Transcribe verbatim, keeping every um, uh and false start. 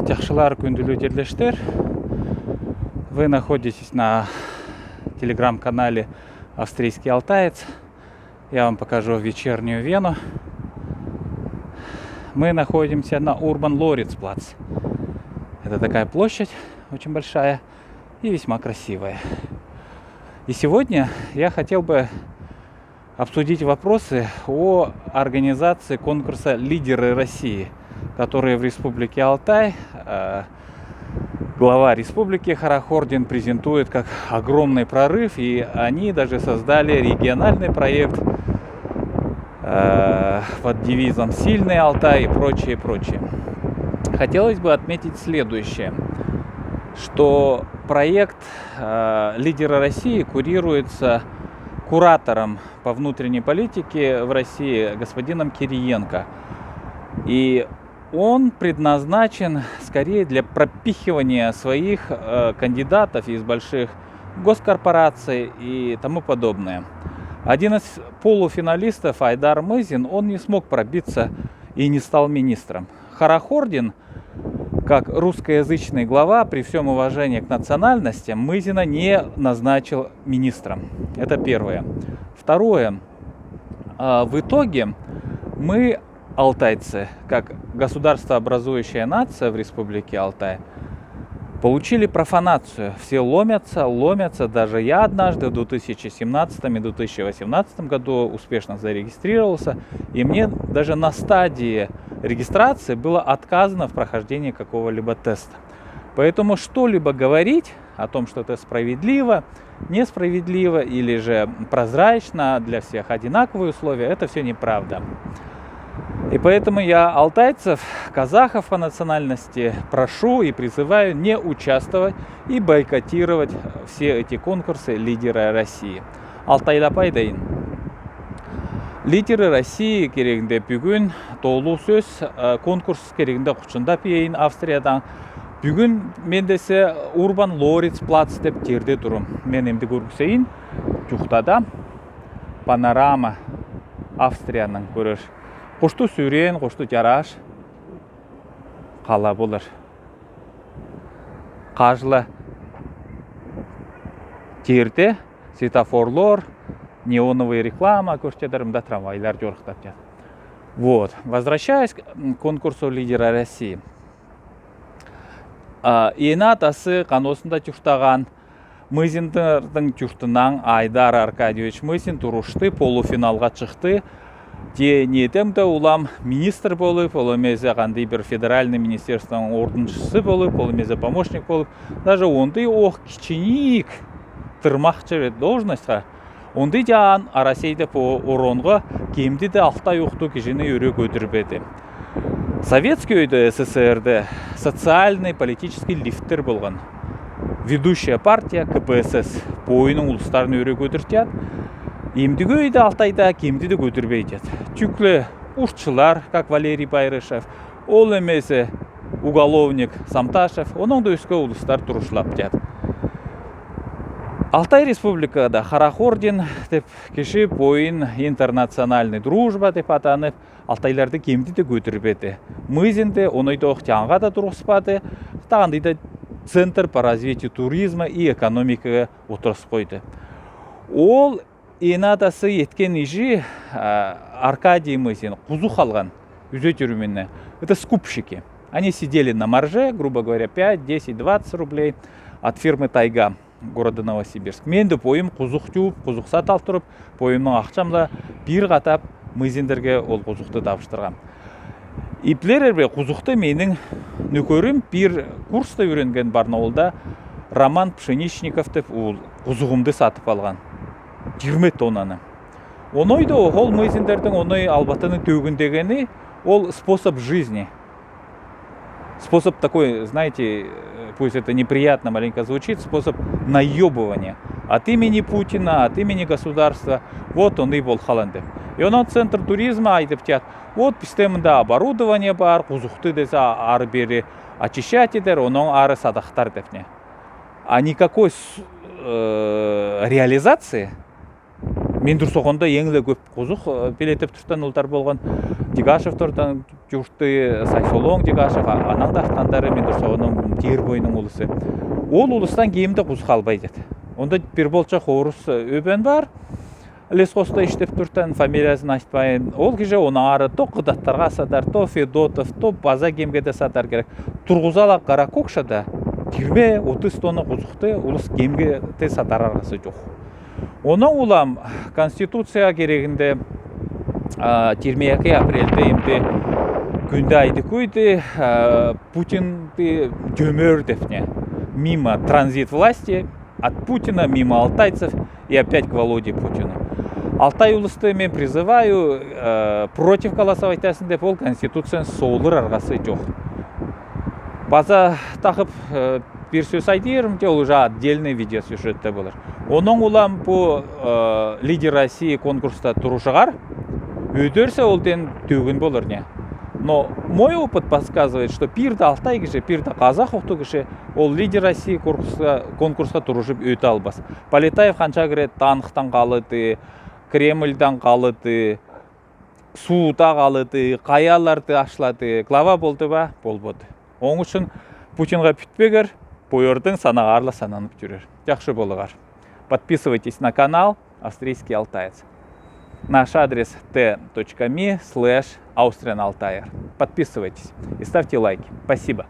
Чахсылар, кундуглу тирлештер. Вы находитесь на телеграм-канале «Австрийский алтаец». Я вам покажу вечернюю Вену. Мы находимся на Урбан-Лориц-плац. Это такая площадь очень большая и весьма красивая. И сегодня я хотел бы обсудить вопросы о организации конкурса «Лидеры России», которые в Республике Алтай, э, глава республики Харахордин презентует как огромный прорыв, и они даже создали региональный проект, э, под девизом «Сильный Алтай» и прочее, прочее. Хотелось бы отметить следующее, что проект, э, «Лидеры России» курируется куратором по внутренней политике в России господином Кириенко. И он предназначен скорее для пропихивания своих, э, кандидатов из больших госкорпораций и тому подобное. Один из полуфиналистов, Айдар Мызин, он не смог пробиться и не стал министром. Харахордин, как русскоязычный глава, при всём уважении к национальностям, Мызина не назначил министром. Это первое. Второе. А, в итоге мы, алтайцы, как государствообразующая нация в Республике Алтай, получили профанацию. Все ломятся, ломятся. Даже я однажды в две тысячи семнадцатом и две тысячи восемнадцатом году успешно зарегистрировался, и мне даже на стадии регистрации было отказано в прохождении какого-либо теста. Поэтому что-либо говорить о том, что это справедливо, несправедливо или же прозрачно, для всех одинаковые условия, это всё неправда. И поэтому я алтайцев, казахов по национальности прошу и призываю не участвовать и бойкотировать все эти конкурсы «Лидеры России». Алтайла пайдайын. «Лидеры России» кергинде, бүгүн тоолуу сөз, э, конкурс кергинде, хучунда пиейин Австриядан. Бүгүн мен десе Урбан-Лориц-плац деп тиирде турам. Мен эмди көргүзейин. Чухтада панорама Австрияның, көрер. Кушту сүрен, кушту чараш. Кала болар. Кажла тиирде светофорлор, неоновый реклама көрчедир, мында трамвайлар жорыктап чат. Вот. Возвращаясь к, м, конкурсу «Лидеры России». А, эне-атасы Каносында чуртаган Мызиндердиң чуртындан Айдар Аркадьевич Мызин турушты, полуфиналга чыкты. Тие ниетем да улам министр болып, ол эмесе кандый-бир федеральный министерствоның ордыншысы болып, ол эмесе помощник болып, даже ондый ох кичиниик тырмакчы должностька, ондый чаан Россияда по оронга кемди де алтай ухту кижини юре көдүрбеди. Советский өйдө СССР-де социальный политический лифттер болган. Ведущая партия КПСС по оюнуң улустарын юре көдүртчат. Эмдиги өйдө Алтайда кемди де көдүрбейтчат. Тюкле урчылар, как Валерий Байрышев, ол эмесе уголовник Самташев, оноң да өске улустар турушлапчат. Алтай Республикада Харахордин деп киши бойын интернациональный дружба деп атанып, алтайларды кемди де көдүрбеди. Мызинди оной да ох чаңга да тургуспады, тагынды да центр по развитию туризма и экономикага олтургыс койду. Ол эне-атасы эткен иши, а, Аркадий Мызин, кузук алган, үзе чүрүмүнө. Это скупщики. Они сидели на марже, грубо говоря, пять, десять, двадцать рублей от фирмы «Тайга» города Новосибирск. Мен де бойым кузук чууп, кузук сатып ала туруп, бойымның акчамла бир катап Мызиндерге ол кузукты табыштыргам. Иплерер бе, кузукты менин нөкерим, бир курста үйренген Барнаулда Роман Пшеничников деп, ол кузугумду сатып алган. Жыйырма тоннаны. Оной да ол Мызиндердиң оной албатыны төгүндегени, ол способ жизни. Способ такой, знаете, э, пусть это неприятно маленько звучит, способ наёбывания. От имени Путина, от имени государства. Вот оной болуп калды. И оноң центр туризма айтып чат: вот, бисте мында оборудование бар, кузукты десе ары-бери очищать этер, оноң ары сатактар деп не. А никакой с-, э, реализации Мендур соғонда ең ле көп ҟузух, э, пилетеп туртан улдар болған. Дегашевтордан юртты, Сайсолоң Дегашев, а-, анаң да артхандар, мендур соғонын, Тир бойның улысы. Ол улустаң кемде ҟузух албай, деді. Онда пир болча орыс, э, өөбен пар. Лесхозта иштеп туртан, фамилиязын айтпайын. Ол киже оннаңар то Кыдаттарға садар, то Федотов, то паза кемге де садар кирек. Турғызалар кара кокшада, тирме, отыс тонна ҟузухты улус кемге де садар арғасы чох. Оннаң улам Конституция кирегінде, а, тирме эки апрельде, эмде күүнде айтып койды, а, Путинди чөмер деп не. Мимо, транзит власти, от Путина мимо алтайцев и опять к Володе Путину. Алтай улусты мен призываю, э, против голосовать айтасың деп, ол Конституцияны соолар арғасы чох. Паза тағып, э, пир сӧс айтырым, че ол уже отдельный видеосюжетте болар. Оннаң улам пу, э, «Лидер России» конкурста туржадар, ӧдірсе ол тен тӧгін болар не. Но мой опыт подсказывает, что пирде алтай киже, пирде казах охту киже, ол «Лидер России» конкурсха, конкурсха туржып ӧте албас. Полетаев ханша кирек танктаң ҡалады, Кремльдаң ҡалады, суда ҡалады, ҡаяларҙы ашлады, глава болды ба, болмады. Оң ушин Путинға пӱтпегер, пу йырдың санағар ла сананып тӱрер. Яхшы болығар. Подписывайтесь на канал «Австрийский алтаец». Наш адрес: t точка me slash Austrian Altair. Подписывайтесь и ставьте лайки. Спасибо.